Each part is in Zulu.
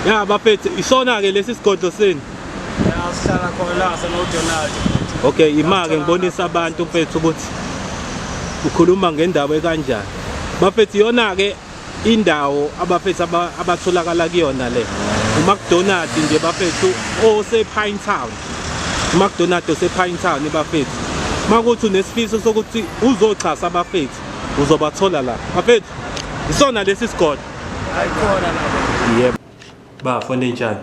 Ya bafethu, isona-ke lesi sigodlo senu. Ya, sihlala khona la senoDonald. Okay, ima-ke ngibonisa abantu mfethu ukuthi ukhuluma ngendawo ekanjani. Bafethu, iyona-ke indawo abafethu abatholakala kuyona le. UMcDonald nje bafethu ose-Pine Town. UMcDonald ose-Pine Town bafethu. Makuthi unesifiso sokuthi uzoxhasa abafethu, uzobathola la. Bafethu, isona lesi sigodlo. Hayi, khona la. Yebo. Bafo, ninjani?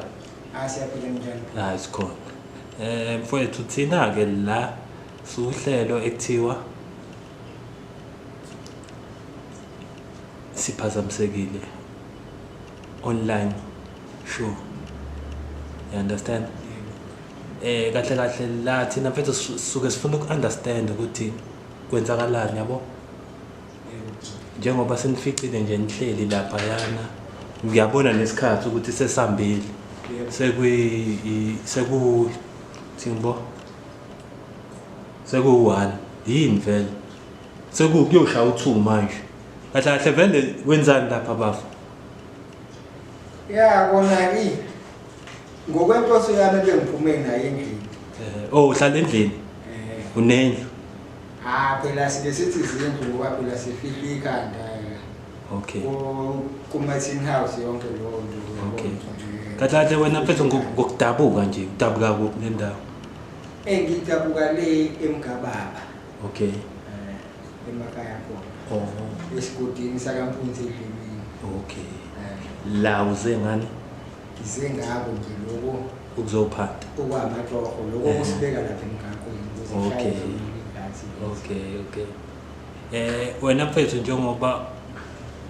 Ah, siyaphila, njani? Hayi, sikhona. Mfowethu, thina ke la suhlelo ekuthiwa siphazamisekile online show. You understand? Kahle kahle la thina mfethu sisuke sifuna uku-understand ukuthi kwenzakalani, yabo? Njengoba senificile nje nihleli lapha yana, ngiyabona nesikhathi ukuthi sesambile. Sekwi seku thimbo seku-1 yini vele, seku kuyoshaya u-2 manje. Kahle kahle vele wenzani lapha, bafa? Ya, kona i ngokwenhloso yami ebengiphume nayo endlini. Oh, uhlala endlini? Eh. Unendlu? Ah, phela sike sithi izindlu ngoba phela sifihla ikhanda. Kuma-tin house yonke leyo nto. Okay. Uyabona. Kahle kahle wena mfethu, ngokudabuka nje, udabuka kuphi nendawo? Engidabuka le eMgababa. Emakhaya khona. Esigodini sakaMpunzi eDlemini. La uze ngani? Ngize ngako nje lokho Ukuzophanda. Okwamatoho lokho kusibeka lapha emgaqweni ukuze kushaywe igazi. Okay. Wena mfethu, njengoba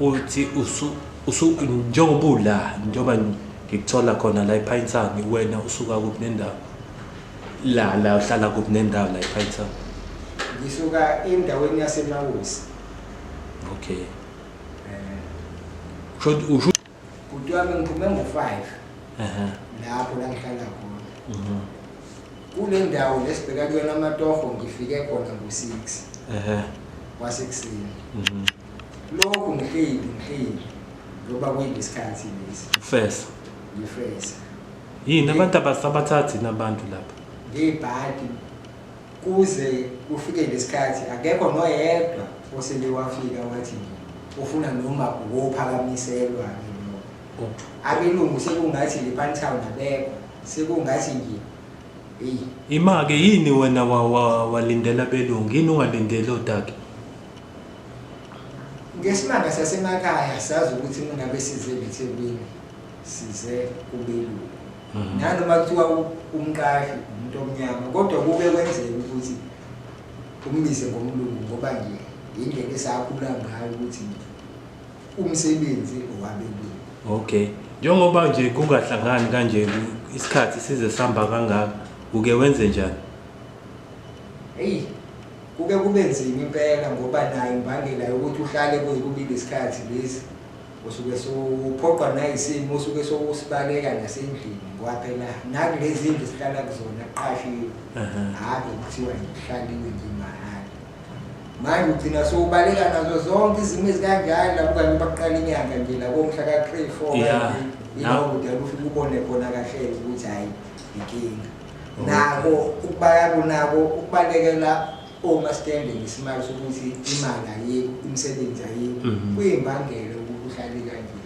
uthi usu njengoba ula, njengoba ngikuthola khona la ePine Town, wena usuka kuphi nendawo? La uhlala kuphi nendawo la ePine Town? Ngisuka endaweni yaseMawusi. Usho usho Bhuti wami, ngiphume ngo-5 lapho la ngihlala khona. Kule ndawo lesibheka kuyona amatoho, ngifike khona ngo-6 wasekuseni. Lokhu ngihleli ngihleli ngoba kuyilesikhathi lesi. Fesa. Ngifesa. Yini, abantu abasabathathi nabantu lapha? Ngebhadi kuze kufike lesikhathi akekho noyedwa osele wafika wathi ufuna noma ukuphakamiselwa lo. Abelungu sekungathi le Town abekho, sekungathi nje hey. Ima-ke, yini wena walindela belungu? Yini ungalindeli odaki? Ngesimanga sasemakhaya sazi ukuthi uma size eThekwini size kubelungu. Nanoma kuthiwa umqashi umuntu omnyama, kodwa kube kwenzeka ukuthi umbize ngomlungu ngoba nje indlela esakhula ngayo ukuthi umsebenzi owabelungu. Okay. Njengoba nje kungahlangani kanje, isikhathi size sihamba kangaka, uke wenze njani? Eyi, kuke kube nzima impela ngoba nayo imbangela yokuthi uhlale kuze kube isikhathi lesi usuke sowuphoqwa nayisimo, usuke sowusibaleka nasendlini ngoba phela nakulezi ndlu sihlala kuzona kuqashiwe. Hhayi, kuthiwa nje kuhlaliwe nje mahhala. Manje ugcina sowubaleka nazo zonke izimo ezikanjalo lapho kanye baqala inyanga nje la komhla ka-3, 4 kanje, yiloko kudala ufike ubone khona kahle ukuthi hhayi, inkinga. Nako ukubaleka, nako ukubalekela omastende ngesimali sokuthi imali ayikho, imisebenzi ayikho, kuyimbangela ukuthi uhlale kanje.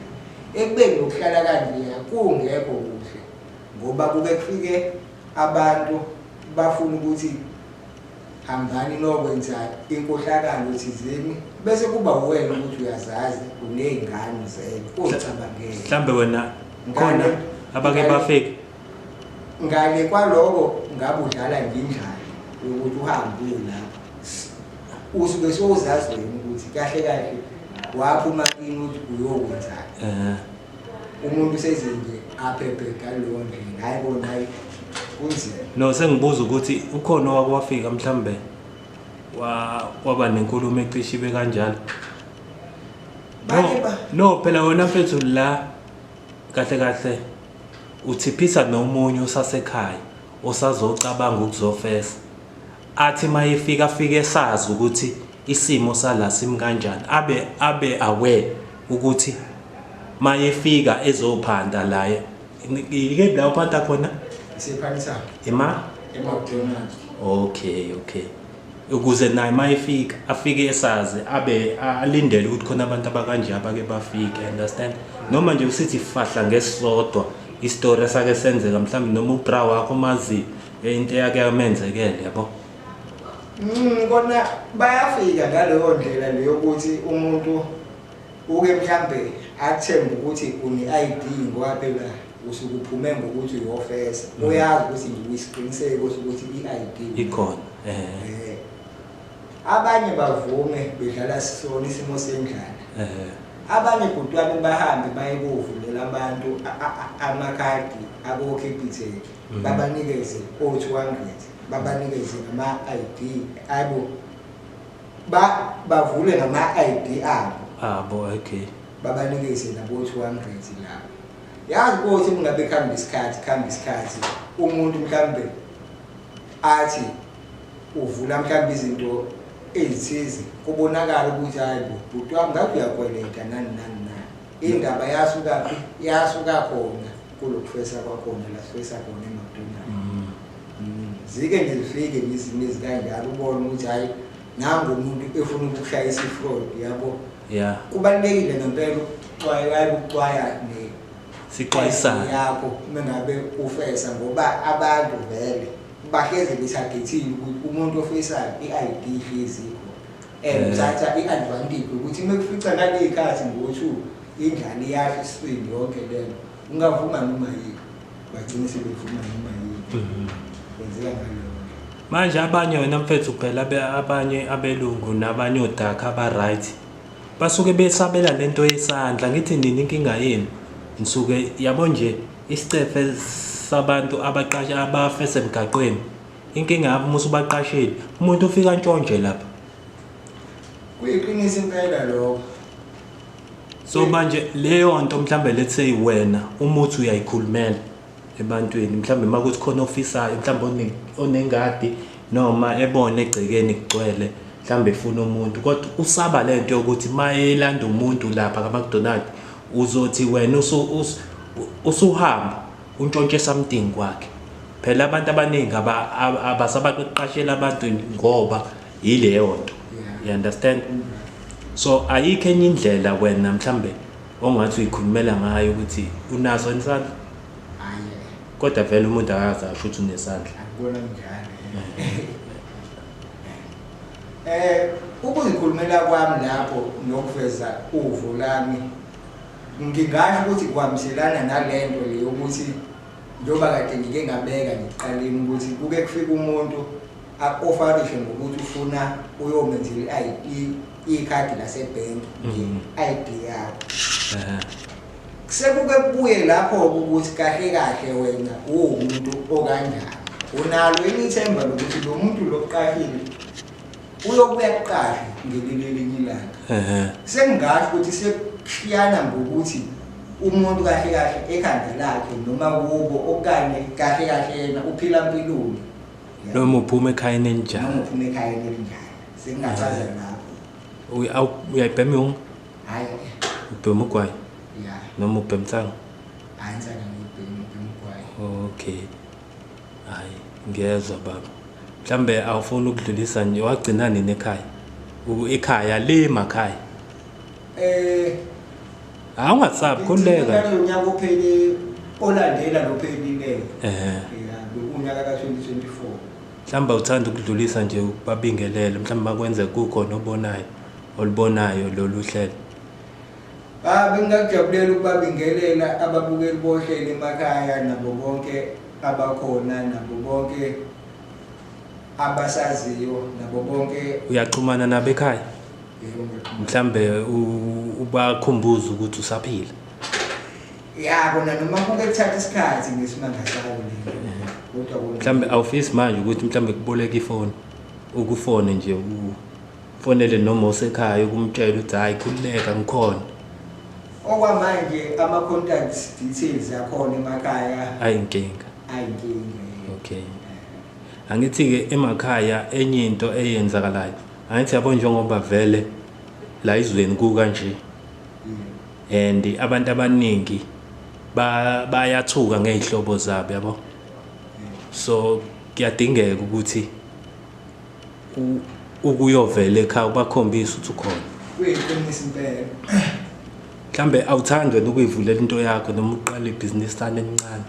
Ekubeni nokuhlala kanje kungekho kuhle ngoba kuke kufike abantu bafuna ukuthi hambani nokwenza inkohlakalo thizeni, bese kuba uwena ukuthi uyazazi uney'ngane uzele uzicabangele. Mhlambe wena khona abake bafika. Ngale kwaloko ngabe udlala ngendlala yokuthi uhambe uye lapho usuke sowuzazi wena ukuthi kahle kahle waphuma kini ukuthi uyokwenzani. Umuntu seze nje aphephe ngaleyo ndlela, hayi bona, hayi, kunzima. No, sengibuza ukuthi ukhona owake wafika mhlambe waba nenkulumo ecishe ibe kanjalo? No, Bake no, phela wena mfethu la kahle kahle uthiphisa nomunye osasekhaya osazocabanga ukuzofesa, athi mayefika afike sazi ukuthi isimo sala simi kanjani, abe aware ukuthi mayefika ezophanda la Ikephi la uphanta khona? Isephanisa. Ema? EMcDonald's. Okay, okay. Ukuze naye uma efika afike esazi abe alindele ukuthi khona abantu abakanje abake bafike, understand? Noma nje usithi fahla ngesisodwa isitori esake senzeka mhlawumbe noma ubra wakho mazi into eyake yamenzekele yabo. Kona bayafika ngaleyo ndlela leyo ukuthi umuntu uke mhlambe athembe ukuthi une-ID ngoba phela usuke uphume ngokuthi uyofesa. Uyazi ukuthi nje uyisiqiniseko sokuthi i-ID ikhona. Abanye bavume bedlala sona isimo sendlala. Abanye bhuti wami bahambe baye kovulela abantu amakhadi abo-Capitec, babanikeze o-200, babanikeze nama-ID abo, bavule nama-ID abo. Abo, okay. Babanikeze nabo-200 lapho. Yazi ukuthi kungabe kuhamba isikhathi, umuntu mhlambe athi uvula mhlambe izinto ezithize, kubonakala ukuthi hayi bo, bhuti wami ngathi uyakweleta nani nani nani. Indaba yasuka phi? Yasuka khona kulokufesa kwakhona la sifesa khona eMcDonald's. Zike nje zifike izimo ezikanjalo ubone ukuthi hayi nangu umuntu efuna ukukushayisa i-fraud yabo. Yeah. Kubalulekile ngempela ukuxwaya, ukuxwaya ne sixwayisana yakho uma ngabe ufesa ngoba abantu vele bahlezi besagethile ukuthi umuntu ofesayo i-ID ihlezi ikhona. And uthatha i-advantage ukuthi uma kufica naley'khathi ngo-2 indlala iyasho iswini yonke lento ungavuma noma yini, bagcine sebevuma noma yini. Kwenzeka ngaleyo ndlela. Manje abanye wena mfethu phela abanye abelungu nabanye odakha aba-right basuke besabela lento yesandla. Ngithi nini inkinga yenu nisuke yabo nje isicefe sabantu abaqasha abafesa emgaqweni. Inkinga yabo uma usubaqashile umuntu ufika ntshontshe lapha. Kuyiqiniso impela lokho. So manje leyo nto mhlambe let's say wena umuthi uyayikhulumela ebantwini mhlambe makuthi khona ofisayo mhlambe onengadi noma ebone egcekeni kugcwele mhlambe efuna umuntu, kodwa usaba lento yokuthi mayelanda umuntu lapha kaMcDonald uzothi wena usuhamba untshontshe something kwakhe. Phela abantu abaningi abasabaqashela abantu ngoba yileyo nto. You understand? So ayikho enye indlela wena mhlambe ongathi uyikhulumela ngayo ukuthi unaso isandla? Kodwa vele umuntu akaze asho ukuthi unesandla. Akubona njalo. Ukuzikhulumela kwami lapho nokuveza uvo lami ngingasho ukuthi kuhambiselana nalento le yokuthi njengoba kade ngike ngabeka ngikuqaleni ukuthi kuke kufike umuntu aku-offerishe ngokuthi ufuna uyomenzela i-ID, ikhadi lasebhenki nge-ID yakho. Sekuke kubuye lapho ukuthi kahle kahle wena uwumuntu okanjani, unalo yini ithemba lokuthi lo muntu lokuqashile uyobuya kuqashe ngelinye elinye ilanga. Sengingasho ukuthi sekushiyana ngokuthi umuntu kahle kahle ekhanda lakhe noma kubo okanye kahle kahle yena uphila mpiloni. Noma uphuma ekhayeni elinjani. Noma uphuma ekhayeni elinjani. Sengingachaza lapho. Uyayibhema yonke? Hayi. Ubhema ugwayi? Yeah. Noma ubhema insangu? Hayi, insangu angiyibhemi, ngibhema ugwayi. Okay. Hayi, ngiyezwa baba. Mhlambe awufuni ukudlulisa nje, wagcina nini ekhaya? Ekhaya le emakhaya. Awungasabi, khululeka. Ngicela unyaka ophele olandela lophelile. Yeah, bekunyaka ka-2024. Mhlawumbe uthanda ukudlulisa nje ukubabingelele, mhlawumbe bakwenze kukhona obonayo, olubonayo lolu hlelo. Bengingakujabulela ukubabingelela ababukeli bohlelo emakhaya nabo bonke abakhona, nabo bonke abasaziyo, nabo bonke. Uyaxhumana nabo ekhaya? Yebo, ngiyaxhumana. Mhlambe ubakhumbuze ukuthi usaphila. Ya, kona noma kuke kuthatha isikhathi ngesimanga sawo le. Kodwa kona mhlambe awufisi manje ukuthi mhlambe kuboleke ifoni, ukufone nje ufonele noma osekhaya ukumtshela ukuthi hayi khululeka ngikhona. Okwamanje ama contact details akhona emakhaya ayinkinga. Ayinkinga. Okay. Angithi ke emakhaya enye into eyenzakalayo, angithi yabo njengoba vele la izweni kuka nje. And abantu abaningi Bayathuka ngey'hlobo zabo, yabo. So kuyadingeka ukuthi ukuyovela ekhaya ubakhombise ukuthi ukhona. Kuyiqiniso impela. Mhlambe awuthandi wena ukuyivulela into yakho noma uqale ibhizinisi lana elincane?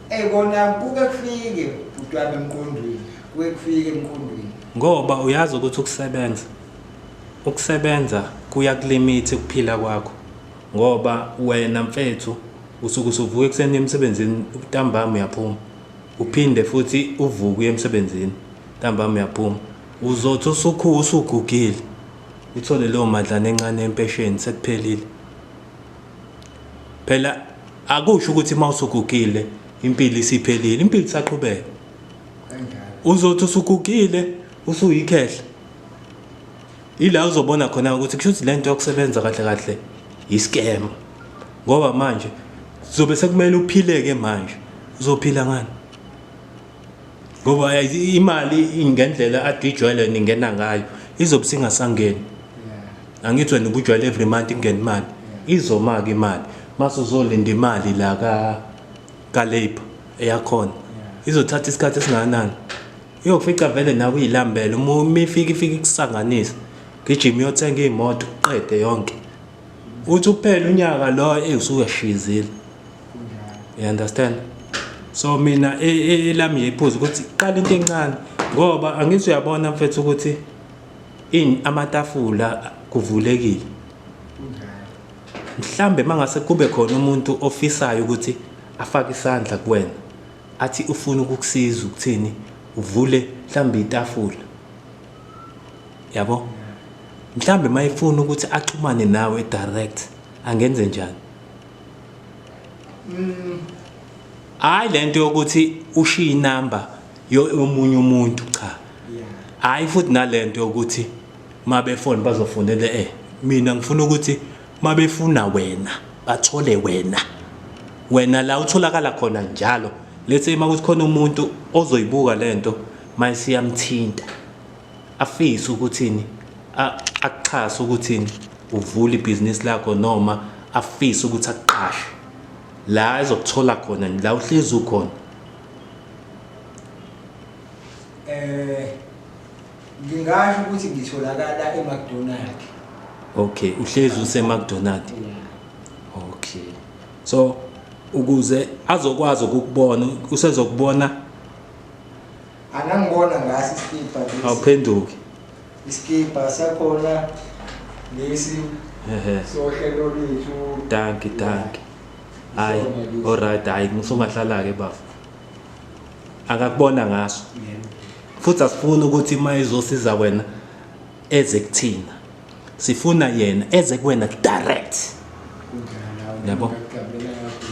Ey kona kuke kufike bhuti wami emqondweni, kuke kufike emqondweni. Ngoba uyazi ukuthi ukusebenza kuyakulimitha ukuphila kwakho, ngoba wena mfethu usuke usuvuka ekuseni emsebenzini, ntambama uyaphuma, uphinde futhi uvuke uye emsebenzini, ntambama uyaphuma. Uzothi usugugile uthole leyo madlana encane empesheni, sekuphelile. Phela akusho ukuthi uma usugugile impilo isiphelile, impilo isaqhubeka. Uzothi usugugile usuyikhehla, ila uzobona khona ukuthi kusho ukuthi lento yokusebenza kahle kahle i-scam, ngoba manje kuzobe sekumele uphileke manje. Uzophila ngani? Ngoba imali ngendlela ade ijwayele ningena ngayo izobe singasangeni. Angithi wena ubujwayele every month ingena imali, izoma-ke imali mase uzolinda imali la ka-labour eyakhona, izothatha isikhathi esingakanani? Iyokufica vele nawe uyilambele, uma ifika ifike ikusanganise, gijima uyothenga iy'moto uqede yonke, uthi uphele unyaka loyo eyi usuyashizile. You understand? So mina elami iphuzu ukuthi qala into encane, ngoba angithi uyabona mfethu ukuthi amatafula kuvulekile. Mhlambe mangase kube khona umuntu ofisayo ukuthi afake isandla kuwena, athi ufuna ukukusiza ukuthini uvule mhlambe itafula, yabo. Mhlambe mayifuna ukuthi axhumane nawe direct, angenze njani? Hayi lento yokuthi ushiye inamba yomunye umuntu, cha. Hayi futhi nalento yokuthi mabefona bazofonela mina ngifuna ukuthi mabefuna wena bathole wena. Wena la utholakala khona njalo. Let's say makuthi khona umuntu ozoyibuka lento mayisiyamthinta, afise ukuthini, akuxhase ukuthini uvule ibhizinisi lakho, noma afise ukuthi akuqashe la ezokuthola khona, la uhlezi ukhona. Ngingasho ukuthi ngitholakala eMcDonald. Okay, uhlezi useMcDonald. Okay, so ukuze azokwazi ukukubona, usezokubona. Angangibona ngaso isikibha lesi. Awuphenduki. Isikibha sakhona lesi. Sohlelo lwethu. Danki, danki. Hayi, all right, hayi ngisungahlala ke bafo. Akakubona ngaso. Futhi asifuni ukuthi uma izosiza wena eze kuthina. Sifuna yena eze kuwena direct. Yabo.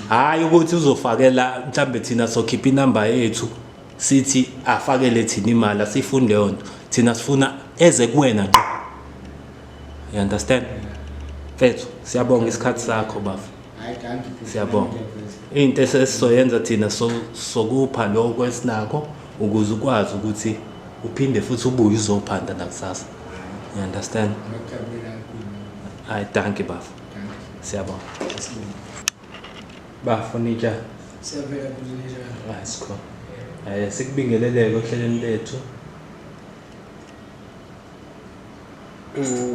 Hayi ukuthi uzofakela mhlambe thina sokhipha inamba yethu sithi afakele thina imali, asifuni leyo nto. Thina sifuna eze kuwena ngqo. You understand? Mfethu, siyabonga isikhathi sakho bafo. Siyabonga. Into esizoyenza thina sokupha lokho esinakho ukuze ukwazi ukuthi uphinde futhi ubuye uzophanda nakusasa. You understand? Hayi, thank you bafo. Siyabonga. Bafo nija. Siyabonga bhuti, ninjani? Hayi sikhona. Sikubingeleleke ohlelweni lethu.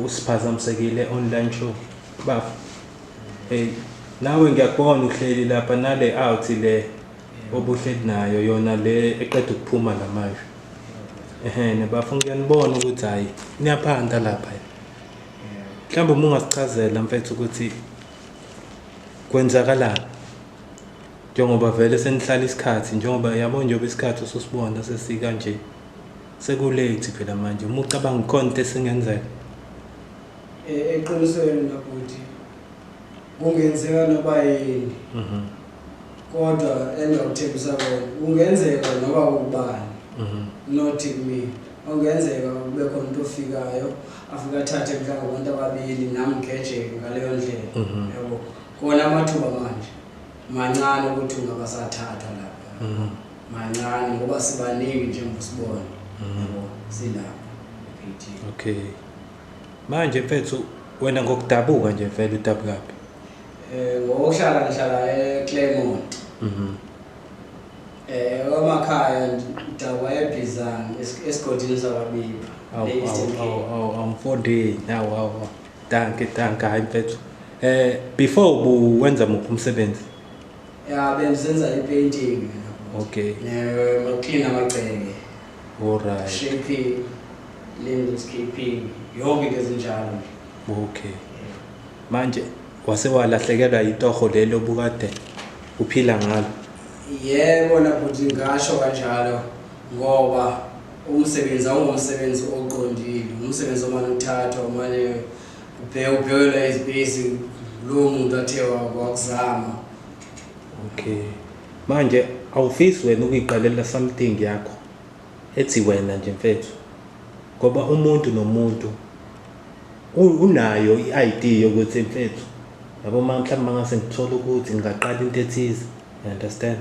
Usiphazamisekile online show. Bafo. Hey, nawe ngiyakubona uhleli lapha nale out le obuhleli nayo yona le eqeda ukuphuma la manje. Ehhe, bafo ngiyanibona ukuthi hayi niyaphanda lapha. Mhlawumbe uma ungasichazela mfethu ukuthi kwenzakalani, njengoba vele senihlala isikhathi, njengoba yabo njengoba isikhathi ususibona sesika nje, sekulate phela manje. Uma ucabanga khona into esingenzeka. Eqinisweni nabhuti kungenzeka noba yini, kodwa engingakuthembisa kona kungenzeka noba ubani, not kumina. Okungenzeka kube khona umuntu ofikayo afike athathe mhlawumbe abantu ababili nami ngigejeke ngaleyo ndlela, yabo. Kona amathuba manje mancane ukuthi ungabasathathwa lapha, mancane ngoba sibaningi njengoba usibona, yabo, silapha e-PT. Okay, manje mfethu wena ngokudabuka nje vele udabukaphi? Ngokuhlala ngihlala eClermont. Emakhaya ngidabuka eBhizana esigodini sakwaBipha, Awu e-Eastern awu Cape. awu awu mfondini, awu awu. Dankie, dankie, hayi mfethu. Before ubuwenza muphi umsebenzi? Ya, bengisenza i-painting mina. Nokuklina amagceke. Alright. Shaping, landscaping, yonke into ezinjalo nje. Okay. Manje wase walahlekelwa itoho lelo obukade uphila ngalo? Yebo na bhuti, ngasho kanjalo ngoba umsebenzi awungumsebenzi oqondile, umsebenzi omane uthathwa umane ubhekelwa izipesi lowo muntu athe wakuzama. Okay. Manje awufisi wena ukuyiqalela something yakho ethi wena nje mfethu, ngoba umuntu nomuntu unayo i-idea yokuthi mfethu yabo mhlawumbe mangase ngithola ukuthi ngingaqala into ethize, you understand?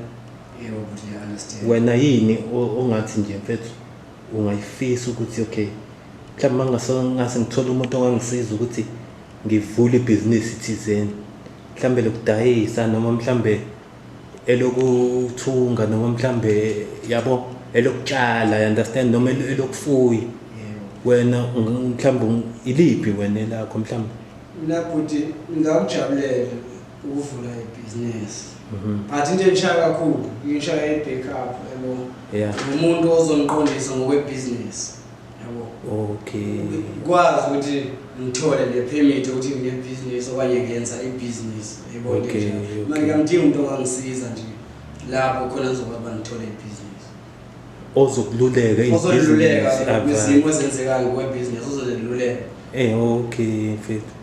Yebo bhuti, I understand. Wena yini ongathi nje mfethu ungayifisa ukuthi okay mhlawumbe mangase ngithola umuntu ongangisiza ukuthi ngivule ibhizinisi thizeni, mhlawumbe lokudayisa noma mhlawumbe elokuthunga noma mhlawumbe yabo elokutshala, you understand, noma elokufuya. Wena mhlawumbe iliphi wena elakho mhlawumbe? Mina bhuti ngingakujabulela ukuvula ibhizinisi. But into engishaya kakhulu, ngishaya i-backup yabo. Umuntu ozongiqondisa ngokwebhizinisi. Yabo. Kwazi ukuthi ngithole le permit ukuthi nginebhizinisi okanye ngenza ibhizinisi. Yabo. Manje ngiyamdinga umuntu ongangisiza nje lapho khona ngizokwazi uba ngithole ibhizinisi. Ozokululeka Ozoluleka ibhizinisi, kwizimo ezenzekayo ngokwebhizinisi, ozoluleka. Okay mfethu.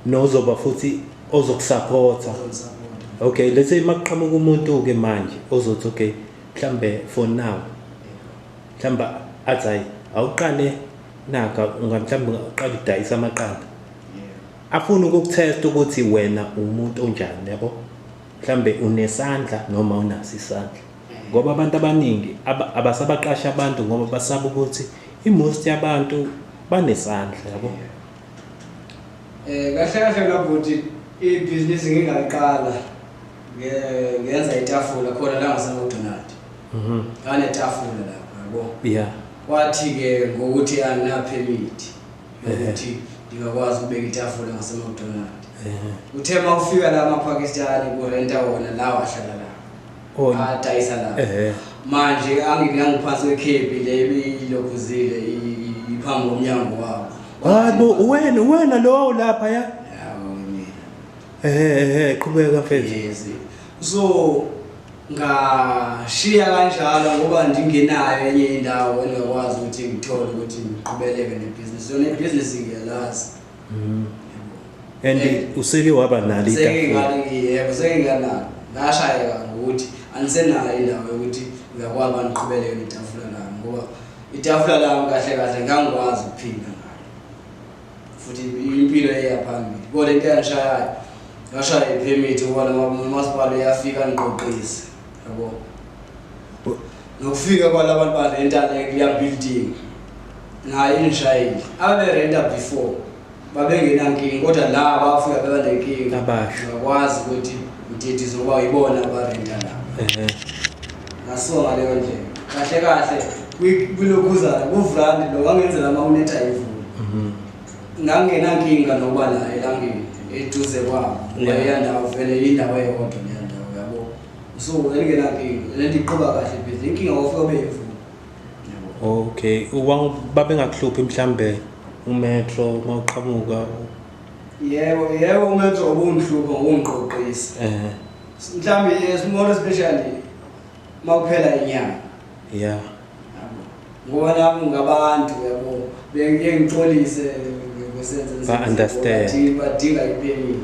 Nozoba futhi ozokusupporta. Ozongisupporta. Okay, let's say makuqhamuka umuntu ke manje ozothi okay mhlambe for now mhlambe athi hayi awuqale naka ungamhlambe uqale udayisa amaqanda. Afuna ukukutest ukuthi wena umuntu onjani, yabo? Mhlambe unesandla noma unaso isandla. Ngoba abantu abaningi abasabaqasha abantu ngoba basaba ukuthi i-most yabantu banesandla, yabo? Kahle kahle ngabhuti ibhizinisi ngingaliqala ngenza itafula khona la ngaseMcDonald. Nganetafula lapha, yabo. Kwathi ke ngokuthi angina permit yokuthi ngingakwazi ukubeka itafula ngaseMcDonald. Uthe mawufika la amaPakistani kurenta wona la wahlala la. Adayisa la. Manje angingangiphansi kwekhephi le ibilokhuzile iphambi komnyango wabo. Hayibo, wena lo lapha ya? Yabo mina. Qhubeka mfethu. Yes. So ngashiya kanjalo ngoba ndingenayo enye indawo engakwazi ukuthi ngithole ukuthi ngiqhubeleke nebhizinisi. Yona ibhizinisi ngiyalazi. And useke waba nalo itafula. Yebo, seke nganalo. Ngashayeka ngokuthi angisenayo indawo yokuthi ngiyakwazi uba ngiqhubeleke netafula lami ngoba itafula lami kahle kahle ngangikwazi ukuphila ngayo. Futhi impilo eya phambili. Kodwa into engishayayo, ngashaya ipermit ngoba noma umasipala uyafika angiqoqise. Yabo. Nokufika kwalabantu barenta le kuya building. Nayo ingishayile. Abe renta before babengenankinga kodwa la bafika beba nenkinga. Abasha. Ngakwazi ukuthi ngididise ngoba yibona abarenta la. Ngasuka ngaleyo ndlela. Kahle kahle kwilokhuzana kuvrandi lo wangenzela uma unetha imvula. Ngangenankinga nokuba naye elangeni eduze kwabo. Leya ndawo vele indawo eyodwa leya ndawo yabo. So engenankinga, le nto iqhuba kahle ibhizinisi. Inkinga wafika ube imvula. Okay, babengakuhluphi mhlambe umetro mawuqhamuka? Yebo, yebo umetro ubungihlupha ngokungiqoqisa. Mhlambe yes, more especially mawuphela inyanga. Yabo. Ngoba nami ngabantu yabo, bengiye ngixolise ngokusenza Ba understand. Badinga ipermit.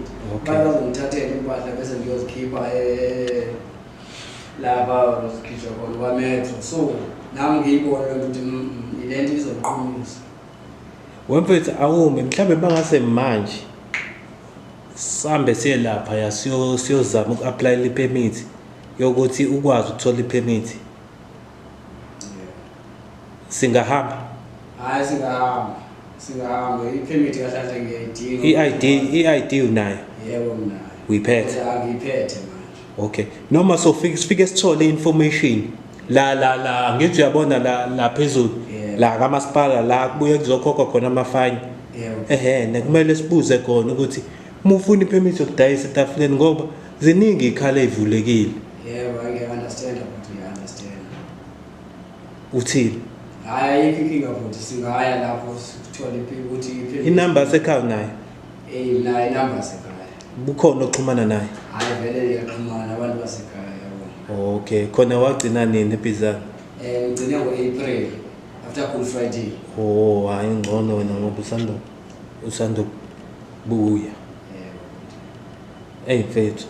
Bazongithathela impahla bese ngiyozikhipha lapha zikhishwa khona kwa metro. So nami ngiyibona lento ukuthi lento izongiqhumisa. Wemfethu awume mhlambe bangase manje sambe siye lapha ya siyozama uku-apply ipermit yokuthi ukwazi ukuthola ipermit. Singahamba? Hayi, singahamba. Singahamba. Ipermit kahle kahle ngiyayidinga. I-ID, i-ID unayo? Yebo, nginayo. Uyiphethe? Kodwa angiyiphethe manje. Okay, noma sofike sifike sithole information la la la, ngithi uyabona la la phezulu la kamasipala la kubuye kuzokhokhwa khona amafayini. Ehhe, kumele sibuze khona ukuthi uma ufuna ipermit yokudayisa etafuleni, ngoba ziningi iy'khala ey'vulekile. Yebo, ngiya-understand but ngiya-understand. Uthini? Hhayi, ayikho inkinga bhuti, singaya lapho sithole ukuthi ipermit. Inamba yasekhaya nayo? Eh, nayo inamba yasekhaya. Bukhona oxhumana naye? Hhayi, vele ngiyaxhumana nabantu basekhaya, yabo. Okay, khona wagcina nini eBizana? Ngigcine ngo-April after Good Friday. Oh, hhayi, ngcono wena ngoba usando buya. Yebo. Eyi mfethu,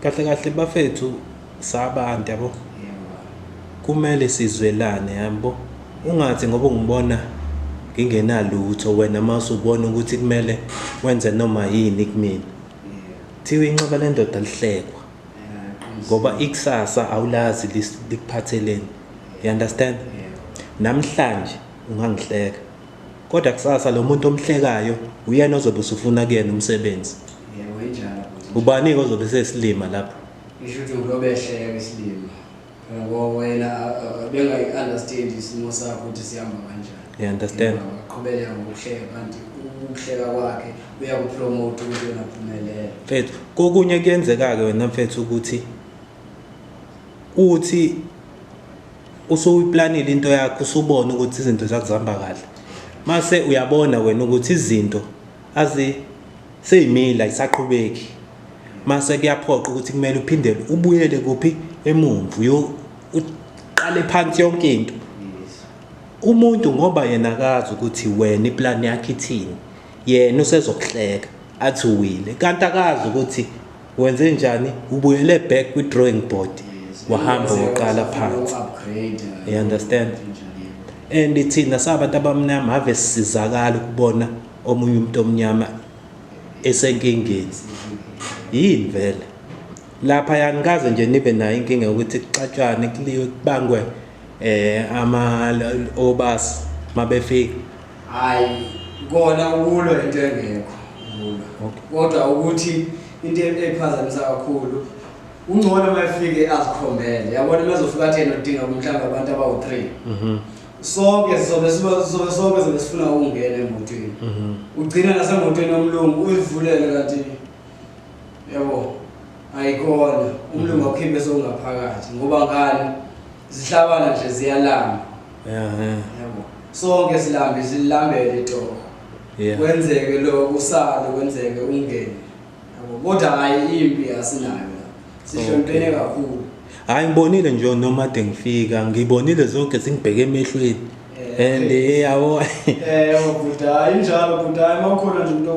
kahle kahle bafethu sabantu, yabo. Yebo. Kumele sizwelane, yabo. Ungathi ngoba ungibona ngingenalutho wena mase ubona ukuthi kumele wenze noma yini kumina. Yebo. Thiwa inxeba lendoda lihlekwa. Ngoba ikusasa awulazi likuphatheleni. You understand? Yebo. Namhlanje ungangihleka. Kodwa kusasa lo muntu omhlekayo uyena ozobe usufuna kuyena umsebenzi. Yebo, injalo bhuti. Ubani-ke ozobe sesilima lapho? Isho ukuthi ulobehleka isilima. Phela ngoba wena bengayi-understand isimo sakho ukuthi sihamba kanjani. You understand? Yebo, aqhubeleka ngokuhleka, kanti ukuhleka kwakhe uyakupromote ukuthi wena uphumelele. Mfethu, kokunye kuyenzeka-ke wena mfethu ukuthi uthi usuyiplanile into yakho, usubona ukuthi izinto zakho zihamba kahle, mase uyabona wena ukuthi izinto azi seyimile, ayisaqhubeki, mase kuyaphoqa ukuthi kumele uphindele ubuyele kuphi emumva, uqale phansi yonke into. Umuntu ngoba yena akazi ukuthi wena iplan yakhe ithini, yena usezokuhleka athi uwile, kanti akazi ukuthi wenze njani, ubuyele back kwi drawing board, wahamba uqala phansi. You understand? And thina sabantu abamnyama ave sisizakala ukubona omunye umuntu omnyama esenkingeni. Yini vele lapha yanikaze nje nibe nayo inkinga yokuthi kuxatshwane, kuliwe, kubangwe ama obasi mabefika? Hayi, kona ukulwa into engekho ukulwa. Kodwa ukuthi into ephazamisa kakhulu, ungcono uma efike azikhombele, yabona, uma ezofika athi yena udinga mhlawumbe abantu abawu-3, sonke sizobe sizobe sonke sizobe sifuna ukungena emotweni, ugcina nasemotweni yomlungu uyivulele, kanti yabo ayikhona umlungu akhiphe sowungaphakathi, ngoba ngani, zihlabana nje ziyalamba. Yabo, sonke silambe, silambele itoho. Kwenzeke lo usale, kwenzeke ungene, yabo, kodwa hayi, impi asinayo la, sihloniphene kakhulu. Hayi, ngibonile nje noma ade ngifika, ngibonile zonke zingibheke emehlweni and yabo. Bhuti, hayi, injalo bhuti, hayi, uma kukhona nje umuntu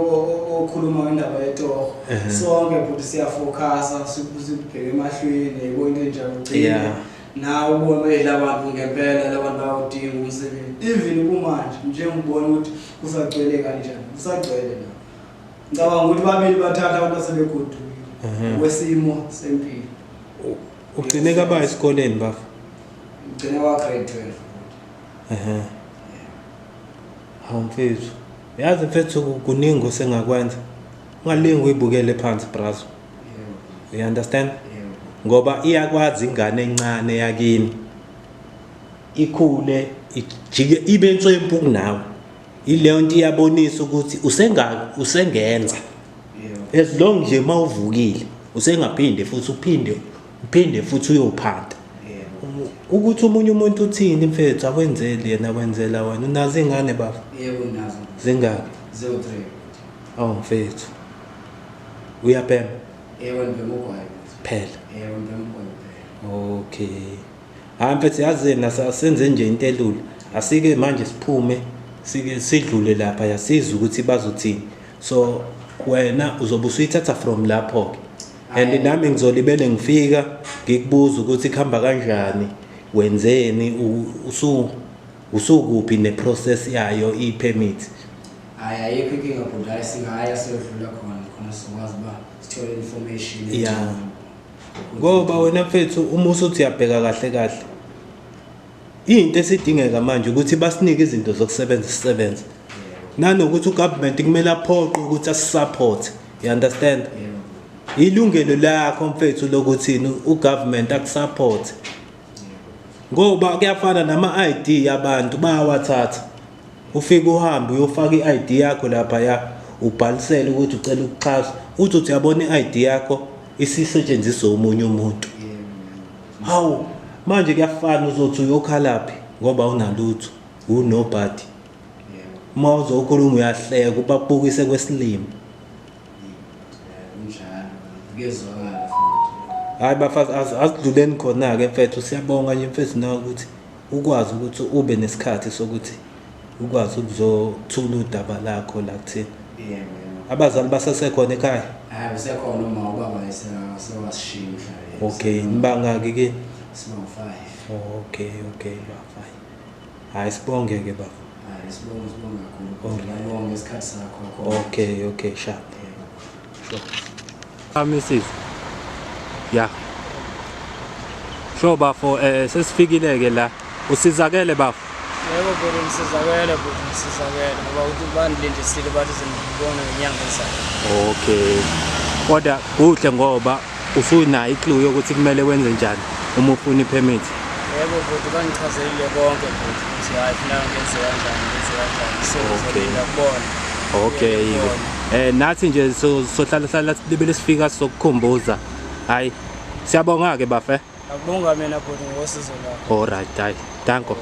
okhuluma ngendaba yetoho, sonke bhuti siyafocusa, sibheke emahlweni, yabo, into enjalo, ugcine nawe ubone la bantu ngempela, la bantu bayawudinga umsebenzi. Even kumanje njengobona ukuthi kusagcwele kanjani, kusagcwele la, ngicabanga ukuthi babili bathatha abantu asebegodukile kwesimo sempilo. Ugcine kaba esikoleni bafa? Ngigcine kwa-grade 12. Hawu mfethu, yazi mfethu, kuningi osengakwenza, ungalingi uyibukele phansi brazo. You understand? Yebo. Ngoba iyakwazi ingane encane yakini ikhule ijike ibe nswempu kunawe, ileyo nto iyabonisa ukuthi usenga usengenza. As long nje mawuvukile usengaphinde futhi uphinde futhi uyophanda. Ukuthi omunye umuntu uthini mfethu, akwenzeli yena, wenzela wena. Unazo ingane baba? Yebo, nginazo. Zingaki? Ziwu-3. Oh mfethu, uyabhema? Yebo, ngibhema ugwayi. Phela? Yebo, ngibhema ugwayi kuphela. Okay, hayi mfethu, yazini, asenze nje into elula, asike manje siphume, sike sidlule lapha, yasizwe ukuthi bazothini. So wena uzobe usuyithatha from lapho-ke and nami ngizolibele ngifika ngikubuza ukuthi kuhamba kanjani, wenzeni, usukuphi neprocess yayo i-permit. Hhayi, ayikho inkinga bhuti, hhayi, singaya siyodlula khona khona, sizokwazi uba sithole information. Ngoba wena mfethu, uma usuthi uyabheka kahle kahle, into esidingeka manje ukuthi basinike izinto zokusebenza, sisebenze, nanokuthi ugovernment kumele aphoqe ukuthi asisupport, you understand? Yebo. Ilungelo lakho mfethu lokuthini ugovernment akusupport. Ngoba kuyafana nama ID yabantu bayawathatha. Ufike uhambe uyofaka i-ID yakho lapha ya ubhalisele ukuthi ucela ukuxhaswa. Uthi uthi uyabona i-ID yakho isisetshenziswa omunye umuntu. Hawu manje kuyafana uzothi uyokhalaphi ngoba unalutho unobody. Uma uzokhuluma uyahleka ubabukise kwesilima. Kunjalo, kuyezwakala futhi. Hayi bafazi asidluleni khona-ke mfethu siyabonga nje mfethu nawe ukuthi ukwazi ukuthi ube nesikhathi sokuthi ukwazi ukuzothula udaba lakho la kuthina. Yebo, yebo. Abazali basesekhona ekhaya? Hayi usekhona uma ubaba sewasishiya emhlabeni. Okay, nibangaki kini? Siba u-5. Okay, okay, bafa. Hayi sibonge-ke baba. Hayi sibonge sibonge kakhulu. Alright. Ngiyabonga isikhathi sakho. Okay, okay, sharp. Yebo. Sure. Ya. Sure bafo, sesifikile ke la. Usizakele bafo. Yebo bhuti ngisizakele bhuti ngisizakele ngoba ukuthi bandilindisile bathi sengibona ngenyanga ezayo. Okay. Kodwa kuhle ngoba usunayo iclue yokuthi kumele wenze njani uma ufuna ipermit. Yebo bhuti bangichazelile konke bhuti ukuthi hayi funeka ngenze kanjani ngenze kanjani so Okay. ngizolinda kubona. Okay. Ngiyabona. Nathi nje sohlala hlala libele sifika sokukhumbuza. Hayi. Siyabonga ke bafe. Akubonga mina bhuti ngosizo lwakho. All right, hayi. Danko.